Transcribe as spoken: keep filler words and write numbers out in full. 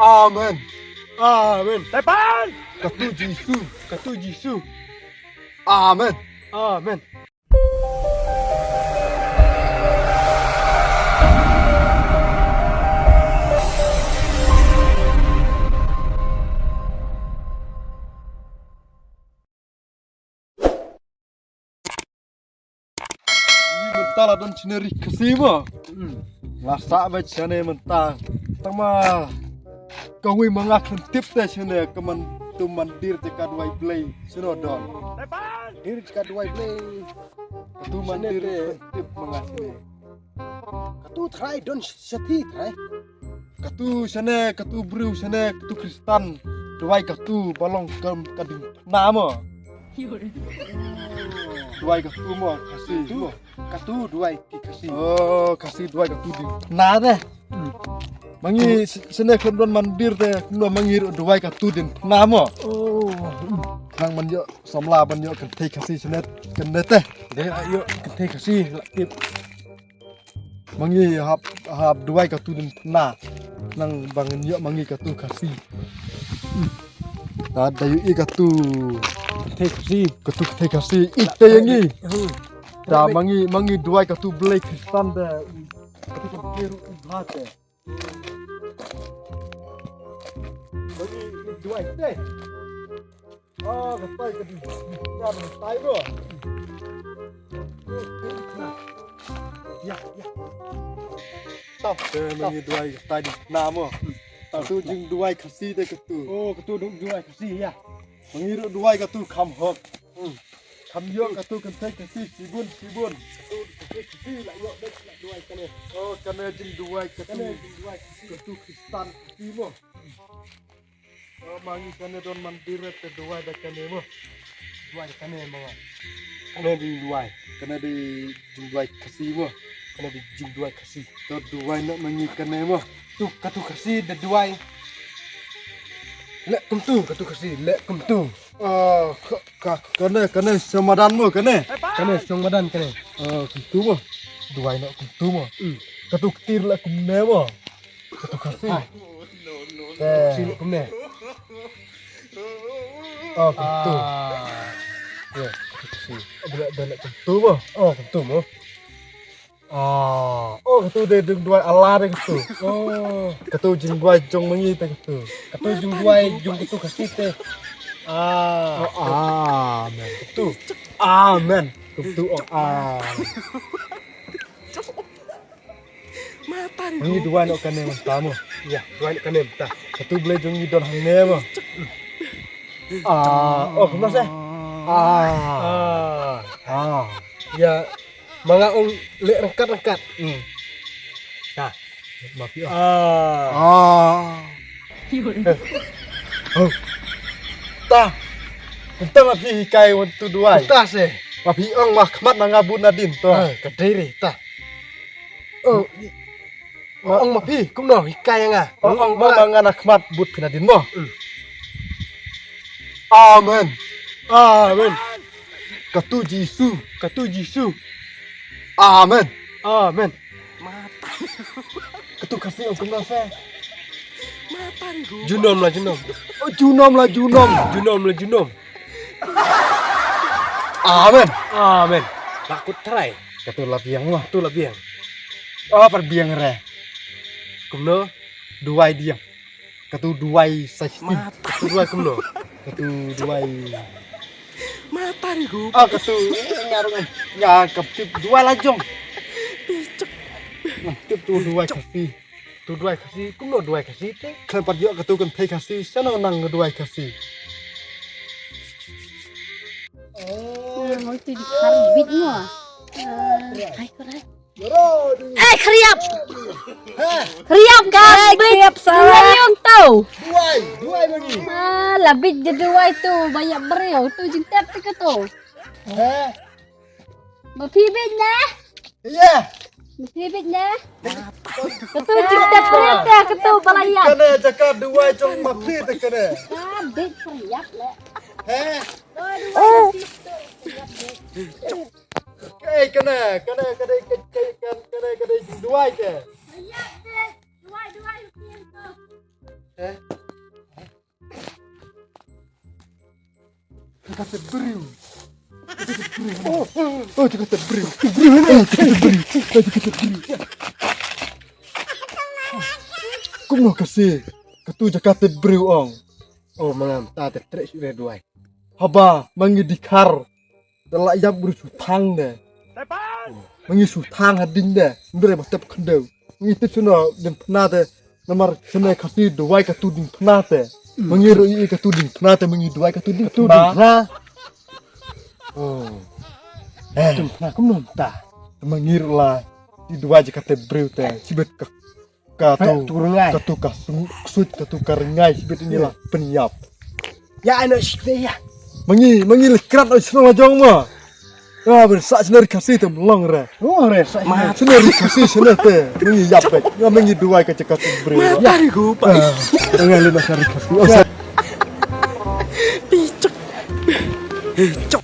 Amen. Amen. Tepan! Katu Jisu. Katu Jisu. Amen. Amen. Mynta la don shane ri Khasi mo. Hmm. La sah beit shane mynta. Tang ma kawei ma nga khlem tip te shane ka man tu mandir te ka duwai Blei. Shano don? Mandir te ka duwai Blei. Ka tu mandir te tip ma nga shane. Katu trai don shathi trai. Katu shane, katu briew shane, katu Khristan. Duwai katu ba long kam ka diengphna mo. Duwai katu mo, Khasi mo. Katu duwai ti Khasi. Oh, Khasi duwai katu diengphna de. Hmm. Ma ngi s-, shane khlem don mandir de, kumno ma ngi ruh duwai katu diengphna mo. Oh. Nang man ïoh samla ban ïoh kynthei Khasi shane kane te. De ïoh kynthei Khasi la tip. Ma ngi hap, hap duwai katu diengphna. Nang ba ngin ïoh ma ngi katu Khasi. Ta da ïohi katu kynthei Khasi. Katu kynthei Khasi. Ite ïa ngi. Hmm. Ta ma ngi, ma ngi duwai katu Blei Khristan da. Katu kynthei ruh u bha te. Ma ngi duwai te. Ah, ka tai ka ding. Ka ding tai bro. Ya, ya. Tap. Te ma ngi duwai ka tai ding. Na mo. Katu jingduwai Khasi te katu. Oh, katu jingduwai Khasi ya. Ma ngi ruh duwai katu kham hok. Hmm. Kham ïoh katu kynthei Khasi shibun shibun. Katu kynthei Khasi la ïoh beit la duwai kane. Oh, kane jingduwai katu. Kane jingduwai Khasi. Katu Khristan Khasi mo. Oh, ma ngi kane don mandir te duwai da kane mo. Duwai da kane mo. Kane ding duwai. Kane ding, ding duwai Khasi mo. Kane ding, ding duwai Khasi. To duwai na ma ngi kane mo. Tu katu Khasi da duwai. Leh kumtu katu Khasi, leh kumtu. Ah, ka, ka, kane, kane shong madan mo kane. Kane shong madan kane. Ah, kumtu mo. Duwai na kumtu mo. Hmm. Katu ktir leh kumne mo. Katu Khasi. Ah. Eh. Sini kumne. Oh, katu. Ah. Ya, katu Khasi. Ada, ada nak katu mo. Oh, katu mo. Ah. Oh, katu de jingduwai Allah de katu. Oh. Katu jingduwai jong ma ngi te katu. Katu jingduwai jong katu Khasi te. Ah. Oh, amen. Katu. Amen. Katu, oh, amen. Ngi duwai noh kane mynta mo. Ya, duwai noh kane mynta. Katu Blei jong ngi don hangne mo. Ah, oh, kumno se? Ah. Ah. Ah. Ya, ma nga ong leh ryngkat-ryngkat. Hmm. Ta. Ma phi ong. Ah. Ah. Oh. Ta. Kumta ma phi hikai wan tu duwai. Ta se. Ma phi ong ma khmat ma nga bun nadin to. Ah, ka dei re ta. Oh. Ma ong ma phi kumno hikai nga. Oh, ong ma nga na khmat bun phi nadin mo. Hmm. Amen. Amen. Katu Jisu. Katu Jisu. Amen. Amen. Katu Khasi ong kumno se. Junom la junom. Oh, junom la junom. Junom la junom. Amen. Amen. Ba kut trai. Katu la biang mo. Katu la biang. Oh, par biang re. Kumno? Duwai diang. Katu duwai sa shi. Katu duwai kumno? Katu duwai. Ah, katu nga rung nga ka tip duwai la jong. Nga tip tu duwai Khasi. Tu duwai Khasi, kumno duwai Khasi te? Khlem pat ïoh katu kynthei Khasi, shano nang duwai Khasi. Oh, ngoi tu di khar bit mo. Hai ko rai. Eh, khriap. Khriap ka. Eh, bit. Khriap salah. Yang tu. Duwai, duwai lagi. Ah, la bit je duwai tu, banyak briew tu jingtep tu ke tu. Heh. Ma phi bit ne? Iya. Ma phi bit ne? Katu jingtep briew te katu balayat. Kane jaka duwai jong ma phi te kane. Ah, bit khriap le. Heh. Eh, kane, kane, kane, kane, kane, kane, duwai ke. Duwai, duwai, duwai. Jaka tep briew. Oh, oh, jaka tep briew. Tep briew ne. Oh, jaka tep briew. Oh, jaka tep briew. Kumno Khasi? Katu jaka tep briew ong. Oh, ma nga mynta te treh shuh re duwai. Haba ma ngi dkhar. Da la ïap briew shu thang de. Ma ngi shu thang hadien de. Hynrei ba tep khyndew. Ma ngi tip shano diengphna te. Namar shane Khasi duwai katu diengphna te. Ma ngi ruh ïohi katu diengphna te, ma ngi duwai katu diengphna. Katu diengphna. Oh. Eh. Diengphna kumno mynta? Ma ngi ruh la i duwai jaka tep briew te. Shibit ka, katu, katu rngai. Katu ka sum-, ksuid, katu ka rngai, shibit ngi la pynïap. Ïa, ano shibit ïa. Ma ngi, ma ngi leit krat oi shnong la jong ma. Ah, ber sa shnong ri Khasi te mlong re. Oh, re sa. Ma shnong ri Khasi shnong te. Ma ngi ïap pek. Nga ma ngi duwai ka jaka tep briew. Ma tari gu pa. Nga le na shnong ri Khasi. Oh, sa. Pichok. Pichok.